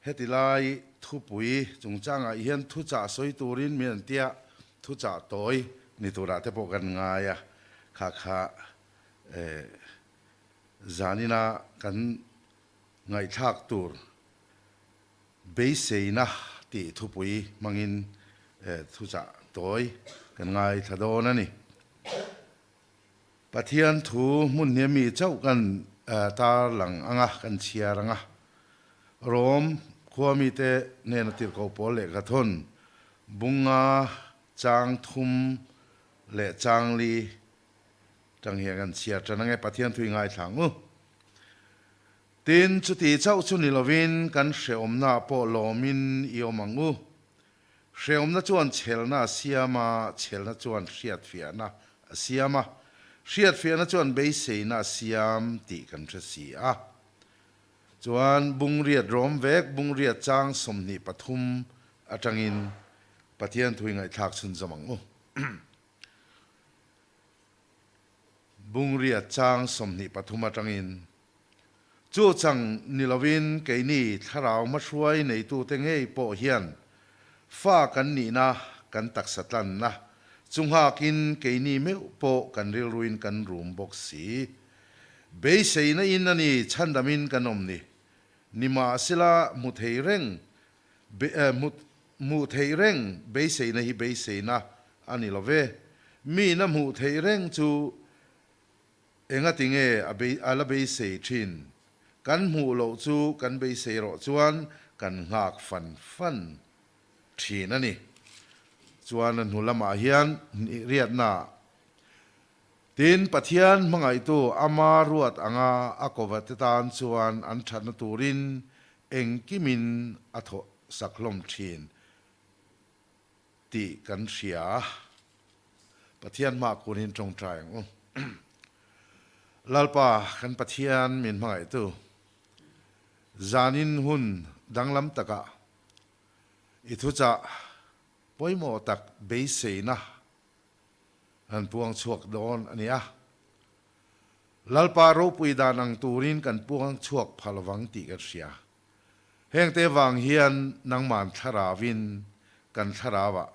Heti lai thupui chungchangah hian thuchah sawi turin min an tia, thuchah tawi ni turah te pawh kan ngai a, kha kha zanina kan ngaihthlak tur beiseina tih thupui hmangin thuchah tawi kan ngaithla dawn a ni. Pathian thu hmun hi mi chauh kan tar lang ang a, kan chhiar ang a. Rom khua mite hnena tirhkoh pawl lehkha thawn bunga chang thum leh chang li tang hian kan chhiar tan ang e, Pathian thu i ngaithla ang u. Tin, chuti chauh chu ni lovin kan hrehawmna pawh lawmin i awm ang u. Hrehawmna chuan chhelna a siam a, chhelna chuan hriatfiahna a siam a, hriatfiahna chuan beiseina a siam tih kan hre si a. Chuan bungriat rawm vek, bungriat chang 23 atangin Pathian thu i ngaihthlak chhunzawm ang u. Bungriat chang 23 atangin, Chu chang ni lovin keini thlarau hmahruai neitute ngei pawh hian fa kan nihna kan taksa tlanna chu nghakin keini meuh pawh kan rilruin kan rum bawk si. Beiseina in a ni chhandamin kan awm ni. Nimahsela hmu thei reng hmuh theih reng beiseina hi beiseina a ni lo ve. Miin a hmuh theih reng chu Engati nge a bei a la beisei thin? Kan hmuh loh chu kan beisei rawh chuan kan nghak fan fan thin a ni. Chuan a hnu lamah hian riatna Tin, Pathian hmangaihtu ama ruat anga a kovate tan chuan an thatna turin engkimin a thawh sak hlawm thin tih kan hria. Pathian hmah kunin tawngtai ang u. Lalpa kan Pathian min hmangaihtu, zanin hun danglam takah i thuchah pawimawh tak beiseina kan puang chhuak dawn a ni a. Lalpa ropui dan ang turin kan puang chhuak pha lovang tih kan hria. Hengte vang hian nangman thlarauvin kan thlarauah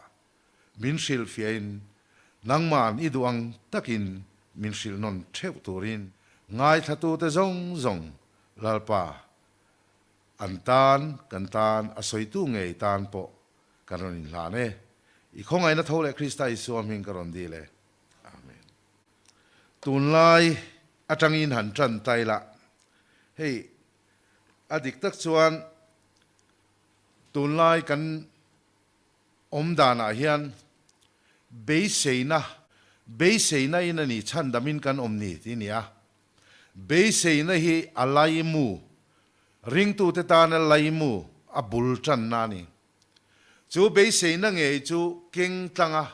min hrilhfiahin nangman i duh ang takin min hrilh nawn theuh turin ngaithlatute zawng zawng Lalpa an tan kan tan a sawitu ngei tan pawh kan rawn inhlan e. I khawngaihna tho leh Krista Isua hming ka rawn dil e. Amen. Tunlai atangin han tan ta ila hei a dik tak chuan tunlai kan awm danah hian beiseina, beiseina in a ni chhandamin kan awm ni tih a ni a. Beiseina hi a laimu, ringtute tana laimu a bul tanna a ni. Chu beiseina ngei chu keng tlanga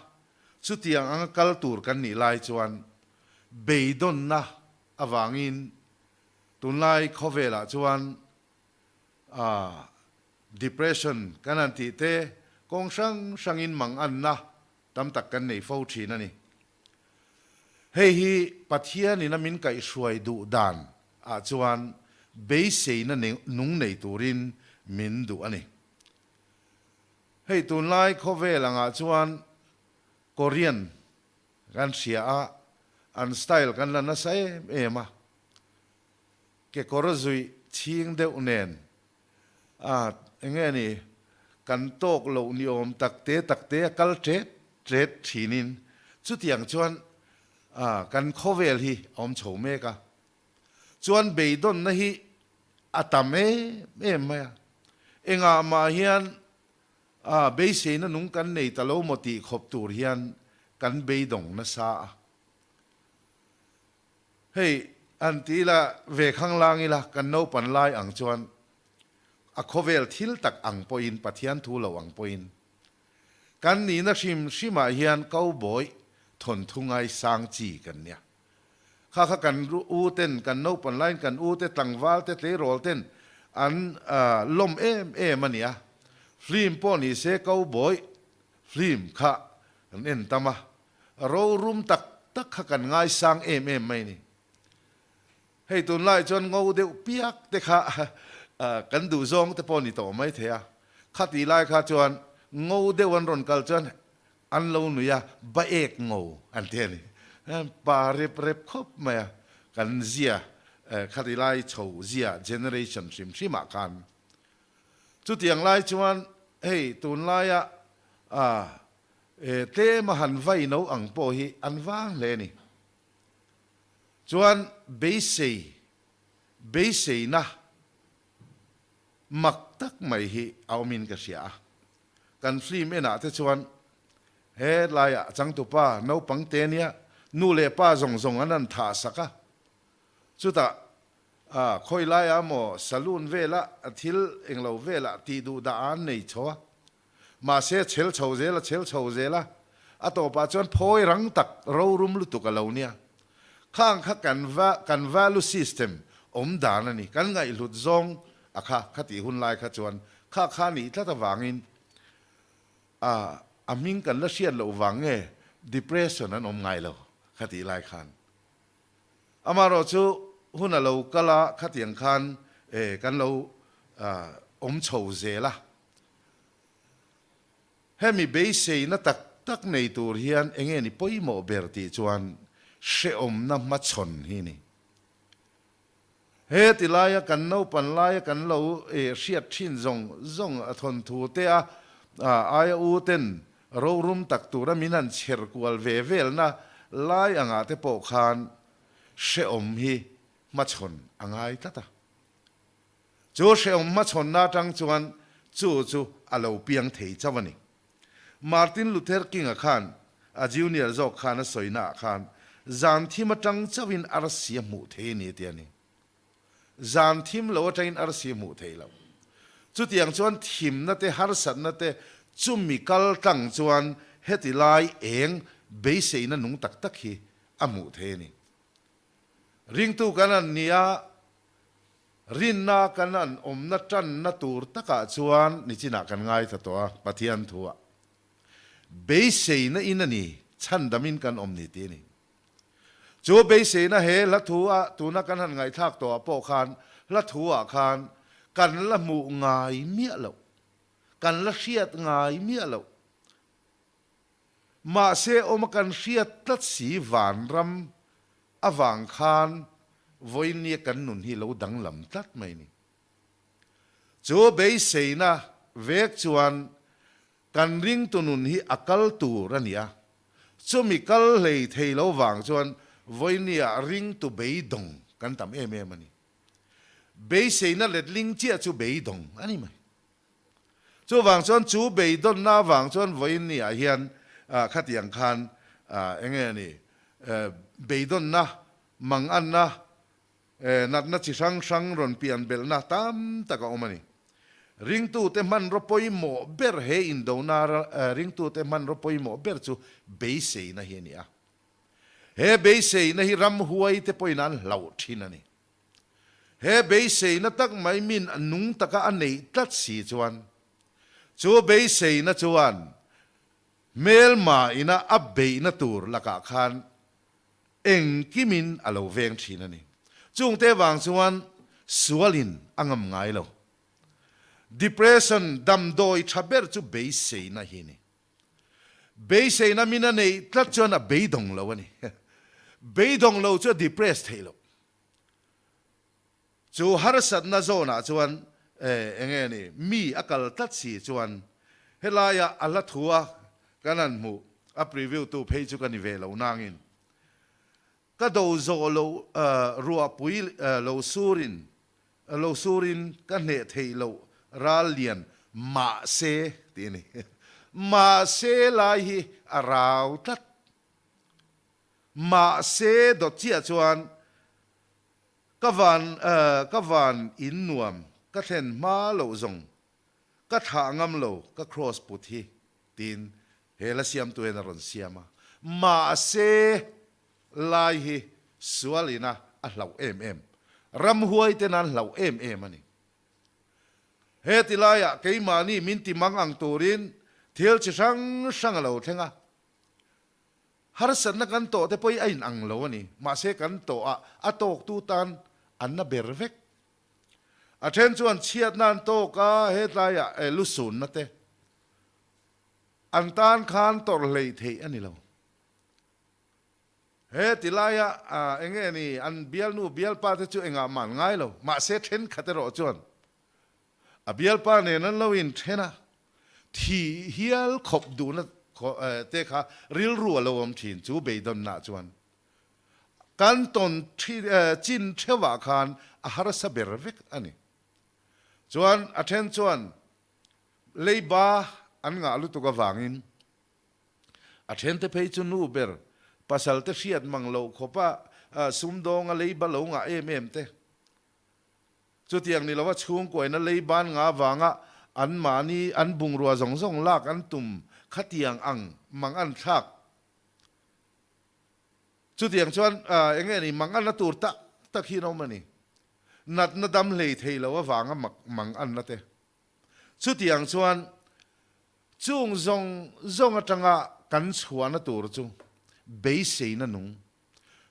chutiang anga kal tur kan nih lai chuan beidawnna avangin tunlai khawvelah chuan a Depression kan han tih te kawng hrang hrangin manganna tam tak kan nei fo thin a ni. Hei hi Pathianin a min kaihhruai duh dan ah chuan beiseina nung nei turin min duh a ni. Hei tunlai khawvel angah chuan Korean kan hria a, an style kan la nasa em em a. Kekawr zuih chhing deuh nen a enge ni kan tawk loh ni awm tak te tak te a kal tet tet thinin chutiang chuan a kan khawvel hi a awm chho mek a, chuan beidawnna hi a tam em em mai a, engah mah hian a beiseina nung kan nei ta lo maw tih khawp tur hian kan beidawng nasa a. Hei, an ti ila, ve khanglang ila, kan naupan lai ang chuan a khawvel thil tak ang pawhin, Pathian thu lo ang pawhin, kan nihna hrim hrimah hian cowboy thawnthu ngaisang chi kan nia. Kha kha kan u ten, kan naupan laiin kan u te, tlangval te, tleirawl ten an lawm em em a nia. Film pawh ni se cowboy film kha kan en tam a, Rorum tak tak kha kan ngaisang em em mai ni. Hei tunlai chuan ngo deuh piak te kha Kan duh zawng te pawh ni tawh mai thei a. Khati lai kha chuan ngo deuh an rawn kal chuan an lo nui a, ba ek ngo an ti a ni. Pa rep rep khawp mai a, kan zia khati lai chho zia generation hrim hrim ah khan. Chutiang lai chuan hei tunlaia tlem a han vai no ang pawh hi an vang hle a ni. Chuan beisei Beiseina mak tak mai hi a awmin ka hria a. Kan film enah te chuan he laiah changtupa naupang te nia nu leh pa zawng zawng an han thah sak a. Chutah khawi laiah maw saloon vela thil englo velah tih duh dah an nei chho a. Mahse chhel chho zel a chhel chho zel a, a tawpah chuan phawi rang tak rorum lutuk a lo nia. Khang kha kan kan value system awm dan a ni. Kan ngaihhlut zawng a kha kha tih hun lai kha chuan kha kha nih tlat avangin a a hming kan la hriat loh vang nge depression an awm ngai lo kha tih lai khan. Amaherawh chu hun a lo kal a khatiang khan kan lo awm chho zel a. Hemi beiseina tak tak nei tur hian enge ni pawimawh ber tih chuan hrehawmna hmachhawn hi ni. He ti laia kan naupan laia kan lo hriat thin zawng zawng a thawnthu te a aia u ten rorum tak tura min han chher kual ve velna lai angah te pawh khan hrehawm hi hmachhawn a ngai tlat a. Chu hrehawm hmachhawnna atang chuan chu chu a lo piang thei chauh a ni. Martin Luther King-a khan a junior zawk khan a sawinaah khan zan thim atang chauhin arsi a hmuh thei a ni a ti a ni. Zan thim lo atangin arsi a hmuh thei lo. Chutiang chuan thimna te harsatna te chumi kal tlang chuan heti lai eng beiseina nung tak tak hi a hmuh thei a ni. Ringtu kan an ni a, Rinna kan an awmna tanna tur takah chuan nichinah kan ngaithla tawh a, Pathian thuah beiseina in a ni, chhandamin kan awm ni tih a ni. Chu beiseina he hla thu a tuna kan han ngaihthlak tawhah pawh khan hla thuah khan kan la hmuh ngai miah loh, kan la hriat ngai miah loh. Mahse awma kan hriat tlat si vanram avang khan vawinia kan nun hi lo danglam tlat mai ni. Chu beiseina vek chuan kan ringtu nun hi a kal tur a ni a, chumi kal hlei thei lo vang chuan vawinia ringtu beidawng kan tam em em a ni. Beiseina letling chiah chu beidawng a ni mai. Chuvang chuan chu beidawnna avang chuan vawiin ni ah hian khatiang khan eng nge ni beidawnna, manganna, natna chi hrang hrang rawn pian belhna tam tak a awm a ni. Ringtute hmanraw pawimawh ber he indona ringtute hmanraw pawimawh ber chu beiseina hi a ni a. He beiseina hi ramhuaite pawhin an hlauh thin a ni. He beiseina tak mai min a nung taka a neih tlat si chuan, chu beiseina chuan hmelma ina a beihna tur lakah khan engkimin a lo veng thin a ni. Chungte vang chuan sualin a ngam ngai lo. Depression damdawi tha ber chu beiseina hi a ni. Beiseina min a neih tlat chuan a beidawng lo a ni. Beidawng lo chu a depress theih loh. Chu harsatna zawnah chuan eng nge ni, mi a kal tlat si chuan helaia a hla thu a kan han hmuh, a preview tu phei chu ka ni ve lo nangin ka do zawh lo ruahpui lo surin lo surin ka hneh theih loh ral lian mahse tih a ni. Mahse lai hi a rau tlat. Mahse dawt chiah chuan ka van ka van in nuam ka thlen hma loh zawng ka thlah ngam lo ka cross put hi tiin he la siamtu hian a rawn siam a. Mahse lai hi sual ina a hlauh em em, ramhuai ten an hlauh em em a ni. Heti laiah keimahni min ti mang ang turin thil chi hrang hrang a lo thleng a. Harsatna kan tawh te pawh hi a inang lo a ni. Mahse kan tawh a, a tawktu tan an na ber vek. A then chuan chhiatna an tawk a, hetlaiah lusunna te an tan khan tawrh hleih theih a ni lo. He ti laia eng nge ni an bialnu bialpa te chu engah mah an ngai lo, mahse thenkhat erawh chuan a bialpa nen an lo inthen a, thih hial khawp duhna te kha rilru a lo awm thin chu beidawnna chuan kan tawn chin theuhah khan a harsa ber vek a ni. Chuan a then chuan leiba an ngah lutuk avangin A thente phei chu nu ber pasal te hriat mang loh khawpa sumdawnga leiba lo ngah em em te. Chutiang ni lova chhungkuaina leiban nga vanga anmahni an bungrua zawng zawng lak an tum khatiang ang mang an thlak. Chutiang chuan eng nge ni mang anna tur tak tak hi an awm a ni. Natna dam hlei thei lo avanga mang anna te. Chutiang chuan chung zawng zawng atanga kan chhuahna tur chu beiseina nung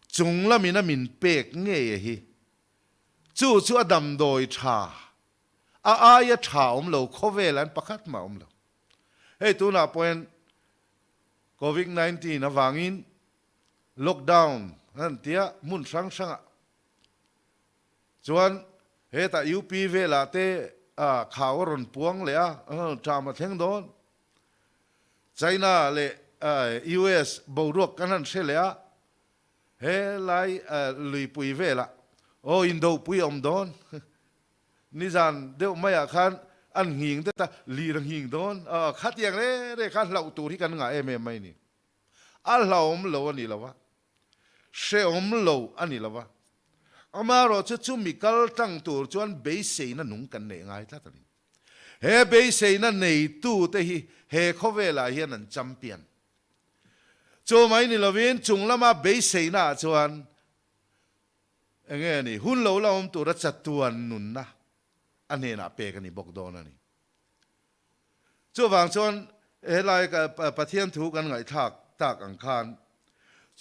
chung lamin a min pek ngei a hi. Chu chu a damdawi tha, a aia tha awm lo khawvel an pakhat mah awm lo. Hei tunah pawhin Covid 19 avangin lockdown an tia hmun hrang hrangah Chuan hetah UP velah te khau a rawn puang leh a, ṭam a thleng dawn. China leh US boruak kan han hre leh a, helai luipui velah aw indopui a awm dawn. Nizan deuh maiah khan an nghing det a, lir a nghing dawn. Khatiang reng reng khan hlauh tur hi kan ngah em em mai ni. A hlauhawm lo a ni lo a. Hrehawm lo a ni lo a, amaherawhchu chumi kal tlang tur chuan beiseina nung kan neih ngai tlat a ni. He beiseina neitute hi he khawvelah hian an champion. Chu mai ni lovin chung lama beiseina ah chuan enge a ni, hun lo la awm tura chatuan nunna a hnenah pek a ni bawk dawn a ni. Chuvang chuan helai Pathian thu kan ngaihthlak tak ang khan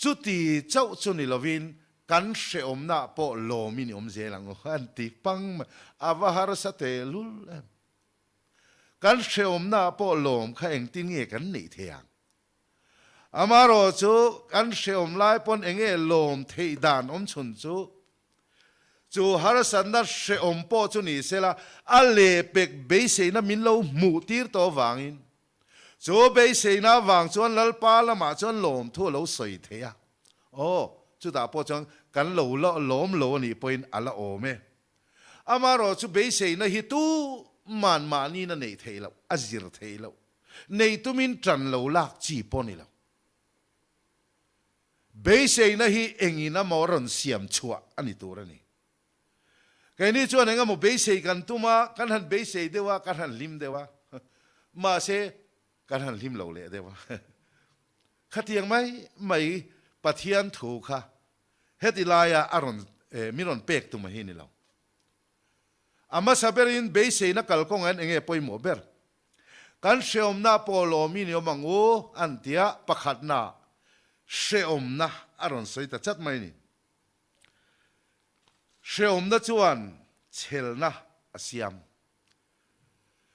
chuti chauh chu ni lovin kan hrehawmna pawh lawmin i awm zel ang u an ti pang mai. A va harsa tehlul em. Kan hrehawmna pawh lawm kha engtin nge kan neih thei ang? Amaherawh chu kan hrehawm lai pawn enge lawm theih dan awm chhun chu Chu harsatna hrehawm pawh chu ni sela, a lehpek beiseina min lo hmuh tir tawh avangin, chu beiseina avang chuan Lalpa lamah chuan lawmthu a lo sawi thei a. Aw, chutah pawh chuan kan lo lawm lo a nih pawhin a la awm e. Amaherawh chu beiseina hi tuman mahniin a neih theih loh, a zir theih loh, neih tumin ṭan lo lak chi pawh a ni lo. Beiseina hi engin amaw rawn siam chhuah a ni tur a ni. Keini chuan eng emaw beisei kan tum a, kan han beisei deuh a, kan han hlim deuh a, mahse kan han hlim lo leh deuh a. Khatiang mai mai Pathian thu kha heti laia a rawn min rawn pek tum a hi ni lo. A hmasa berin beiseina kalkawngah hian enge pawimawh ber? Kan hrehawmna pawh lawmin i awm ang u, an ti a, pakhatna hrehawmna a rawn sawi ta chat mai a ni. Hrehawmna chuan chhelna a siam.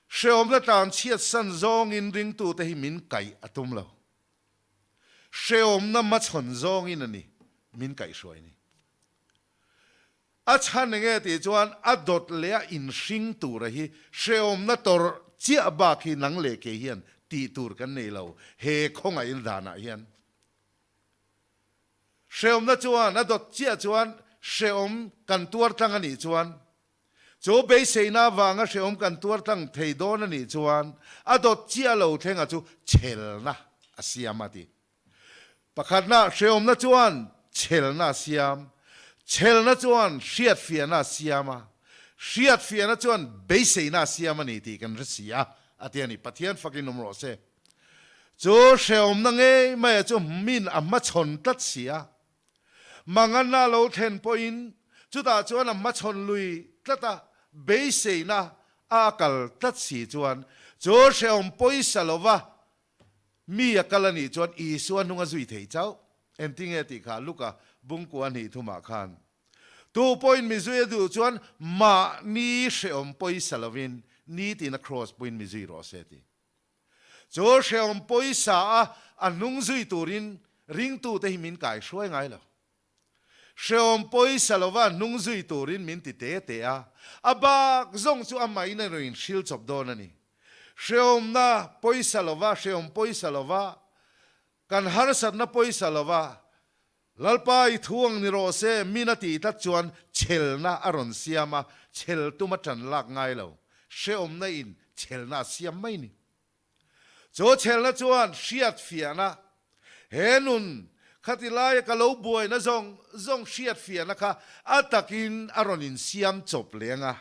Hrehawmna tlan chhiat san zawngin ringtute hi min kaih a tum lo. Hrehawmna hmachhawn zawngin a ni min kaihhruai ni. A chhan enge tih chuan a dawt leh a inhring tura hi hrehawmna tawrh chiah bak hi nang leh kei hian tih tur kan nei lo he khawngaihna danah hian. Hrehawmna chuan a dawt chiah chuan hrehawm kan tuar tlang a nih chuan chu beiseina avanga hrehawm kan tuar tlang thei dawn a nih chuan a dawt chiah lo thlenga chu chhelna a siam a ti. Pakhatna, hrehawmna chuan chhelna a siam. Chhelna chuan hriatfiahna a siam a, hriatfiahna chuan beiseina a siam a ni tih kan hre si a, a ti a ni. Pathian fakin awm rawh se. Chu hrehawmna ngei maia chu min a hmachhawn tlat si a. Manganna a lo thlen pawhin chutah chuan a hmachhawn lui tlat a, beiseina a kal tlat si chuan chu hrehawm pawisa lova Mi a kal a nih chuan Isua hnung a zui thei chauh. Engtinge tih kha Luka bungkua hnih thumah khan. Tu pawhin mi zui a duh chuan mahni hrehawm pawisa lovin nitin a kraws puiin mi zui rawh se ti. Chu hrehawm pawisa a a hnung zui turin ringtute hi min kai hruai ngai lo. Hrehawm pawisa lova hnung zui turin min ti te te a, a bak zawng chu amahin a rawn inhril chawp dawn a ni. Hrehawmna pawisa lova, hrehawm pawisa lova, kan harsatna pawisa lova, Lalpa i thu ang ni rawh se, min a tih tlat chuan chhelna a rawn siam a, chhel tum a ṭan lak ngai lo. Hrehawmna in chhelna a siam mai ni. Chu chhelna chuan hriatfiahna, he nun khati laia ka lo buaina zawng zawng hriatfiahna kha a takin a rawn insiam chawp leng a.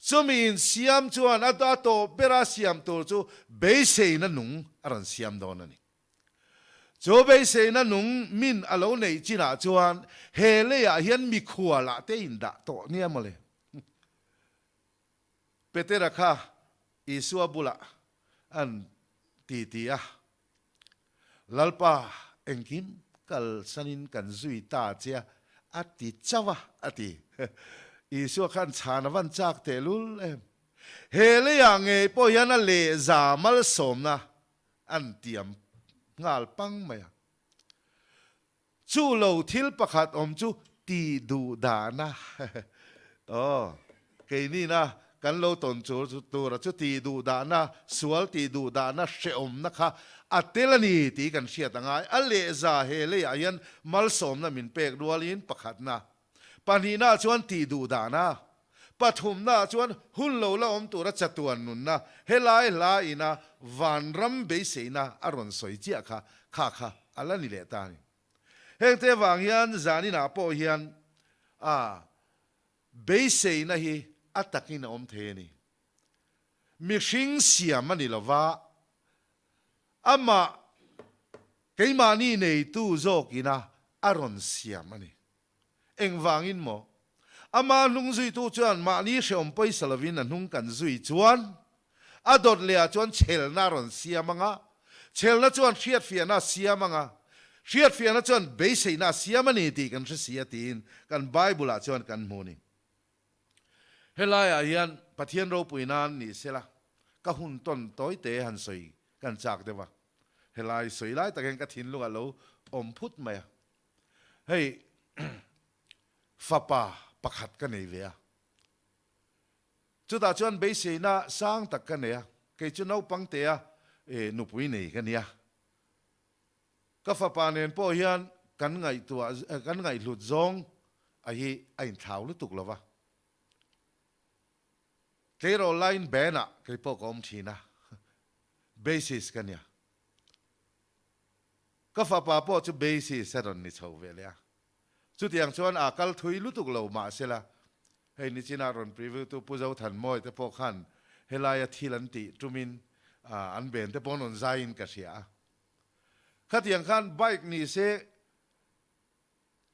Chumi insiam chuan a tawp bera siam tur chu beiseina nung a rawn siam dawn a ni. Chu beiseina nung min a lo neih chinah chuan he leiah hian mikhualah te indah tawh nia mawle. Petera kha Isua bulah an titi a, Lalpa, engkim kalsanin kan zui ta che a, a ti chauh a, a ti. Isua khan chhan a van chak tehlul em. He leiah ngei pawh hian a lehza malsawmna an tiam nghal pang mai a. Chu lo thil pakhat awm chu tih duh dahna aw keinina kan lo tawn chur tura chu tih duh dahna, sual tih duh dahna hrehawmna kha a tel a ni tih kan hriat a ngai. A lehza he leiah hian malsawmna min pek rualin pakhatna, pahnihnaah chuan tih duh dahna, pathumnaah chuan hun lo la awm tura chatuan nunna helai hla ina vanram beiseina a rawn sawi chiah kha kha kha a la ni leh ta a ni. Hengte avang hian zaninah pawh hian a beiseina hi a takin a awm thei a ni. Mihring siam a ni lova, amah keimahni neitu zawkina a rawn siam a ni. Engvangin maw? Ama hnung zuitu chuan mahni hrehawm pawisa lovin a hnung kan zui chuan a dawt lehah chuan chhelna a rawn siam ang a, chhelna chuan hriatfiahna a siam ang a, hriatfiahna chuan beiseina a siam a ni tih kan hre si a tiin kan Bible-ah chuan kan hmu a ni. Helaiah hian Pathian ropui nan ni sela ka hun tawn tawite han sawi kan chak deuh a, helai sawi lai tak hian ka thinlung a lo awm phut mai a. Hei fapa pakhat ka nei ve a, chutah chuan beiseina sang tak ka nei a, kei chu naupang tea nupui nei ka nia. Ka fapa nen pawh hian kan ngaihtuah kan ngaihhlut zawng a hi a inthlau lutuk lo va. Tleirawl laiin band ah kei pawh ka awm thin a, bassist ka nia. Ka fapa pawh chu bassist a rawn ni chho ve leh a. Chutiang chuan aa kal thui lutuk lo mahsela, hei nichinah rawn preview tu Pu Zothanmawi te pawh khan helaia thil an tih tumin an ben te pawh an rawn zaiin ka hria a. Khatiang khan bike ni se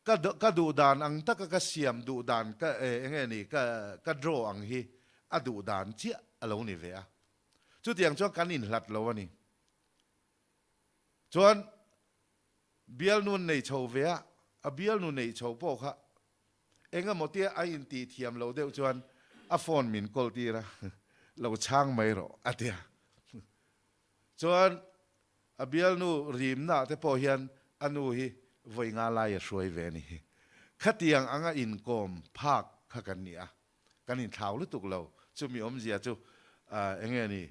ka ka duh dan ang taka ka siam duh dan ka eng nge ni ka ka draw ang hi a duh dan chiah a lo ni ve a. Chutiang chuan kan inhlat lo a ni. Chuan bialnu an nei chho ve a, a bialnu neih chho pawh kha eng emaw tia a intih thiam lo deuh chuan a phone min call tir a, lo chhang mai rawh a ti a. Chuan a bialnu rimna te pawh hian a nu hi vawi nga lai a hruai ve a ni. Khatiang anga inkawm phak kha kan ni a, kan inthlau lutuk lo. Chumi awmzia chu eng nge ni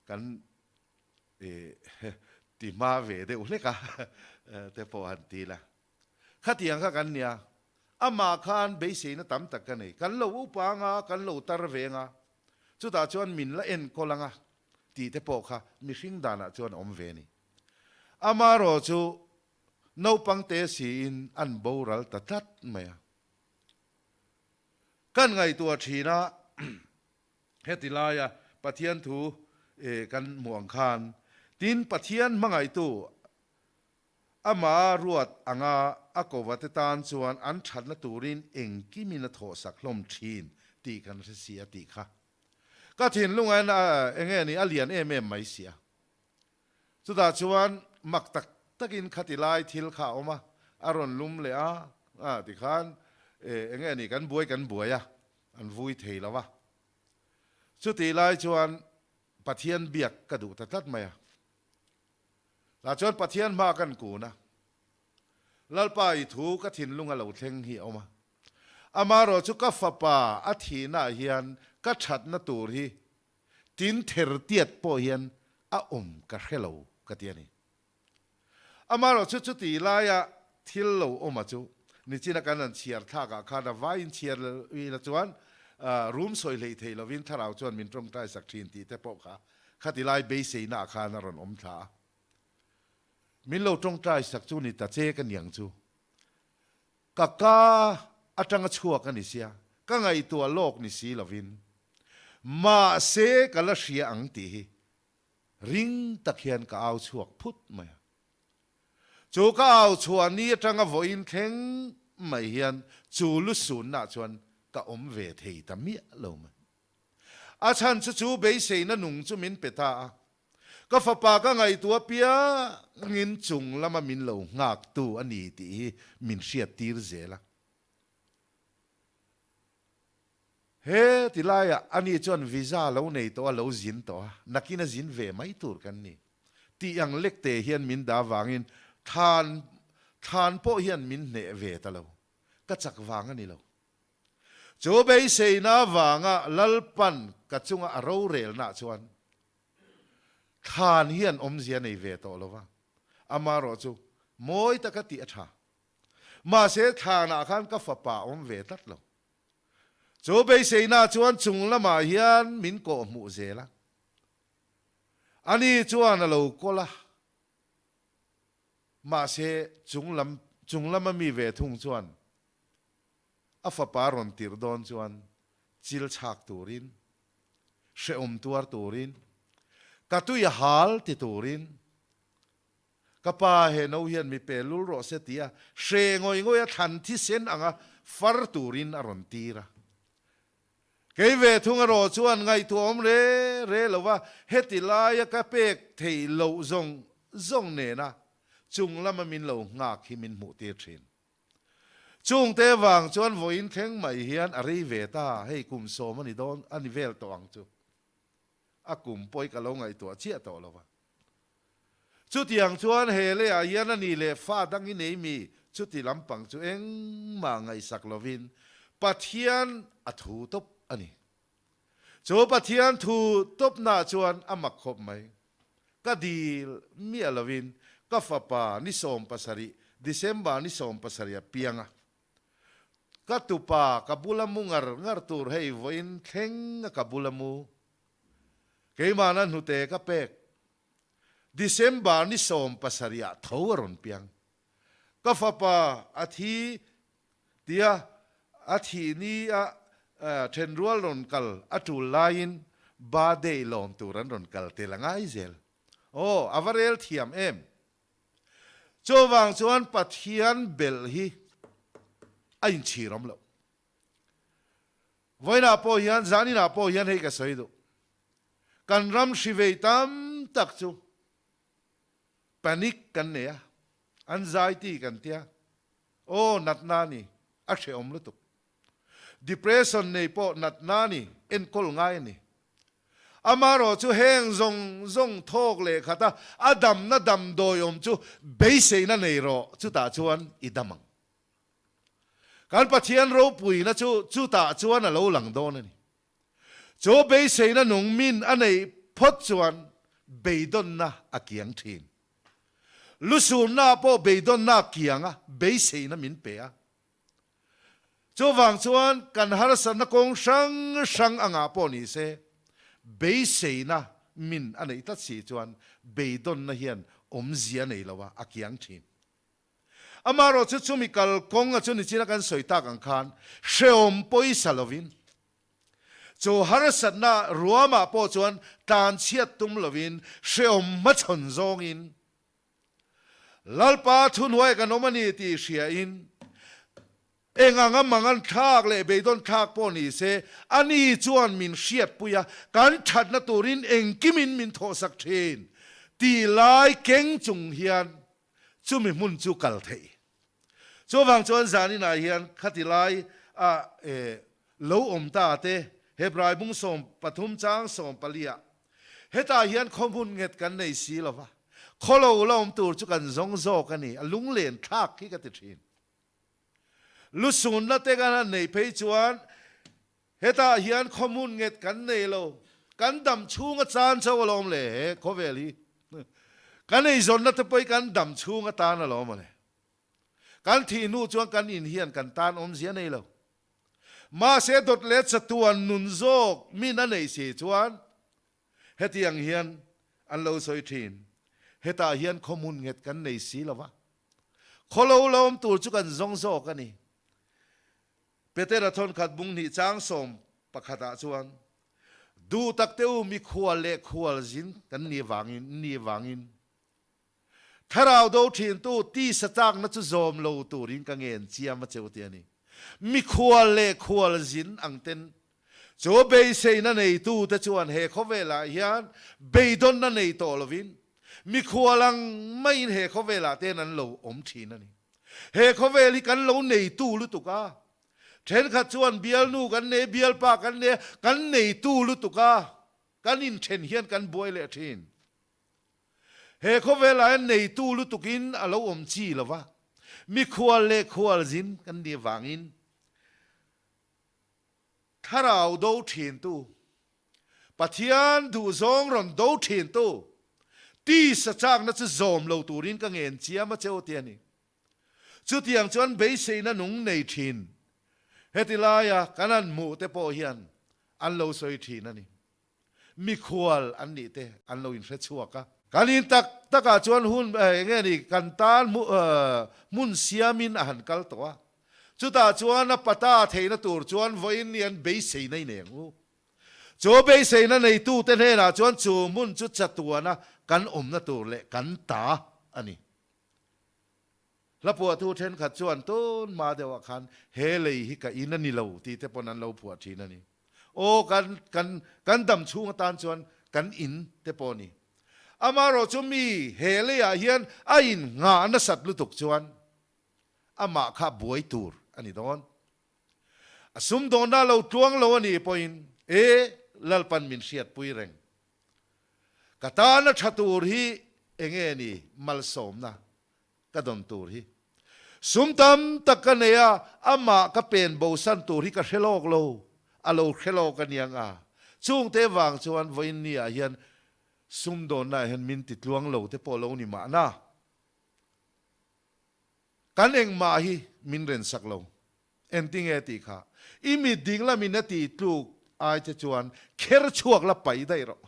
kan Ti hma ve deuh hlek a te pawh han ti la. Khatiang kha kan nia, amah khan beiseina tam tak ka nei. Kan lo upa anga, kan lo tar ve anga, chutah chuan min la enkawl anga tih te pawh kha mihring danah chuan awm ve a ni. Amaherawh chu naupang te siin an boral ta tlat mai a. Kan ngaihtuah thin a. Heti laia Pathian thu kan hmuh ang khan, tin Pathian hmangaihtu ama ruat anga a kova te tan chuan an thatna turin engkimin a thawhsak hlawm thin tih kan hre si a tih kha. Ka thinlung a enge ni a lian em em mai si a. Chutah chuan mak tak takin khati lai thil kha a awm a, a rawn lum leh a, tikhan Eng nge ni kan buai kan buai a, an vui thei lo a. Chutih lai chuan Pathian biak ka duh ta tlat mai a. Tah chuan Pathian hma kan kun a, Lalpa i thu ka thinlung a lo thleng hi a awm a. Amaherawh chu ka fapa a thihnaah hian ka thatna tur hi tin ther tiat pawh hian a awm ka hre lo ka ti a ni. Amaherawh chu chuti laia thil lo awma chu nichina kan han chhiar thlakah khan a vaiin chhiar ila chuan rum sawi hleih theih lovin thlarau chuan min tawngtai sak thin tih te pawh kha khati lai beiseinaah khan a rawn awm thla a. Min lo tawngtai sak chu ni ta che ka niang chu. Ka ka atanga chhuak a ni sia, ka ngaihtuah lawk ni si lovin mahse ka la hria ang tih hi Ring tak hian ka au chhuak phut mai a. Chu ka au chhuah ni atanga vawiin thleng mai hian chu lusunna chuan ka awm ve thei ta miah lo mai. A chhan chu chu beiseina nung chu min pe ta a. Ka fapa ka ngaihtuah piangin chung lama min lo nghaktu a ni tih hi min hriattir zel a. He ti laiah ani chuan visa lo nei tawh a, lo zin tawh a, nakin a zin ve mai tur kan ni. Tih ang lekte hian min dah vangin thlan thlan pawh hian min hneh ve ta lo. Ka chak vang a ni lo. Chu beiseina vanga Lalpan ka chunga a rorelnaah chuan thlan hian awmzia nei ve tawh lo va, amaherawh chu mawi taka tih a tha. Mahse thlanah khan ka fapa a awm ve tlat lo. Chu beiseina chuan chung lamah hian min kawh hmuh zel a. Ani chuan a lo kawl a, mahse chung lam chung lama mi ve thung chuan a fapa rawn tirh dawn chuan chil chhak turin, hrehawm tuar turin, ka tui a hal ti turin, Ka pa he no hian mi pe lul rawh se tia hre ngawih ngawih a thlan thisen anga far turin a rawn tir a. Kei ve thung erawh chuan ngaihtuahawm re re lo va, heti laia ka pek theih loh zawng zawng nena chung lama min lo nghak hi min hmuh tir thin. Chungte vang chuan vawiin thleng mai hian a rei ve ta, hei kum sawm a ni dawn a ni vel tawh ang chu. A kum pawi ka lo ngaihtuah chiah tawh lo va. Chutiang chuan he leiah hian a ni leh fa dang i nei mi chuti lampang chu engmah ngaihsak lovin Pathian a thu tawp a ni. Chu Pathian thu tawpnaah chuan a mak khawp mai. Ka dil miah lovin ka fapa ni 17, December ni 17 a piang a. Ka tupa ka bula mu ngar ngar tur hei vawiin thleng a ka bula mu. Keimahna hnute ka pek. December ni 17 ah tho a rawn piang. Ka fapa a thi tia a thih ni a thenrual rawn kal a tul laiin birthday lawm tur an rawn kal tel a ngai zel. Aw, a va rel thiam em? Chuvang chuan Pathian belh hi a inchhir awm loh. Vawiinah pawh hian, zaninah pawh hian hei ka sawi duh. Kan ram hri vei tam tak chu panic kan nei a, anxiety kan tia, aw natna a ni, a hrehawm lutuk. Depression nei pawh natna a ni, enkawl ngai a ni. Amaherawh chu heng zawng zawng thawk leh khat a, a damna damdawi awm chu beiseina nei rawh, chutah chuan i dam ang. Kan Pathian ropuina chu chutah chuan a lo lang dawn a ni. Chu beiseina nung min a neih phawt chuan beidawnna a kiang thin. Lusunna pawh beidawnna a kiang a, beiseina min pe a. Chuvang chuan kan harsatna kawng hrang hrang angah pawh ni se, beiseina min a neih tlat si chuan beidawnna hian awmzia nei lo a, a kiang thin. Amaherawh chu chumi kalkawng a chu nichina kan sawi tak ang khan hrehawm pawisa lovin, chu harsatna ruamah pawh chuan tlanchhiat tum lovin hrehawm hmachhawn zawngin Lalpa thuhnuai kan awm a ni tih hriain eng anga mangan thlak leh beidawn thlak pawh ni se ani chuan min hriatpui a, kan thatna turin engkimin min thawhsak thin tih lai keng chung hian Chumi hmun chu kal theih. Chuvang chuan zaninah hian khati lai a lo awm ta te, Hebrai bung 13 chang 14 ah, hetah hian khaw hmun nghet kan nei si lo va, khaw lo la awm tur chu kan zawng zawk a ni, a lunglen thlak hi ka ti thin. Lusunna te kan han neih phei chuan hetah hian khaw hmun nghet kan nei lo, kan dam chhung a chan chauh alawm le he khawvel hi. Kan eizawnna te pawh hi kan dam chhung atan alawm ale. Kan thih hnu chuan kan in hian kan tan awmzia nei lo. Mahse dawt leh chatuan nun zawk min a neih si chuan hetiang hian an lo sawi thin, Hetah hian khaw hmun nghet kan nei si lo va, khaw lo la awm tur chu kan zawng zawk a ni. Petera thawnkhat bung hnih chang 11 ah chuan, Duh tak te u mikhual leh khualzin kan nih vangin, nih vangin, Thlarau do thintu tisa chakna chu zawm lo turin ka ngen chiam a cheu ti a ni. Mikhual leh khualzin ang ten chu beiseina neitute chuan he khawvelah hian beidawnna nei tawh lovin mikhual ang maiin he khawvelah ten an lo awm thin a ni. He khawvel hi kan lo neitu lutuk a, thenkhat chuan bialnu kan nei, bialpa kan nei a, kan neitu lutuk a, kan inthen hian kan buai leh thin. He khawvelah hian neitu lutukin a lo awm chi lo va, mikhual leh khualzin kan nih avangin thlarau do thintu, Pathian duhzawng rawn do thintu tisa chakna chu zawm lo turin ka ngen chiam a che u ti a ni. Chutiang chuan beiseina nung nei thin heti laia kan han hmuh te pawh hian an lo sawi thin a ni. Mikhual an nih te an lo inhre chhuak a. Kan in tak takah chuan hun eng nge ni kan tan hmun siamin a han kal tawh a. Chutah chuan a pata theihna tur chuan vawiin ni an beiseina i nei ang u. Chu beiseina neitute hnenah chuan chu hmun chu chatuana kan awmna tur leh kan ta a ni. Hla phuahtu thenkhat chuan tun hma deuhah khan he lei hi ka in a ni lo tih te pawn an lo phuah thin a ni. Aw kan kan kan dam chhung atan chuan kan in te pawh a ni. Amaherawh chu mi he leiah hian a in nghah nasat lutuk chuan amah kha buai tur a ni dawn. A sumdawnna lo tluang lo a nih pawhin e Lalpan min hriatpui reng. Ka tana tha tur hi enge ni malsawmna ka dawn tur hi. Sum tam tak ka nei a, amah ka pen bosan tur hi ka hre lawk lo, a lo hre lawk a niang a. Chungte vang chuan vawiin ni ah hian sumdawnna ah hian min ti tluang lo te pawh lo ni mahna. Kan engmah hi min rensak lo. Engtinge tih kha? I mit dinglamin a tih tluk ai che chuan kher chhuak la pai daih rawh.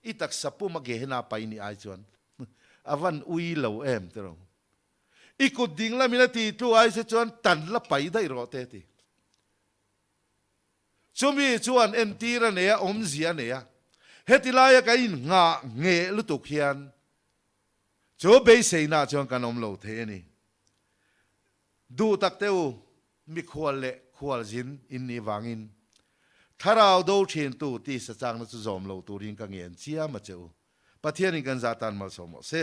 I taksa pum a Gehenna pai nih ai chuan a van ui lo em ti rawh. I kut dinglamin a tih tluk ai che chuan tan la pai daih rawh te ti. Chumi chuan entir a nei a, awmzia a nei a. Heti laia kan innghah ngheh lutuk hian chu beiseinaah chuan kan awm lo thei a ni. Duh tak teh u, mikhual leh khualzin in nih vangin Thlarau do thintu tisa changna chu zawm lo turin ka ngen chiam a che u. Pathianin kan zah tan malsawm rawh se.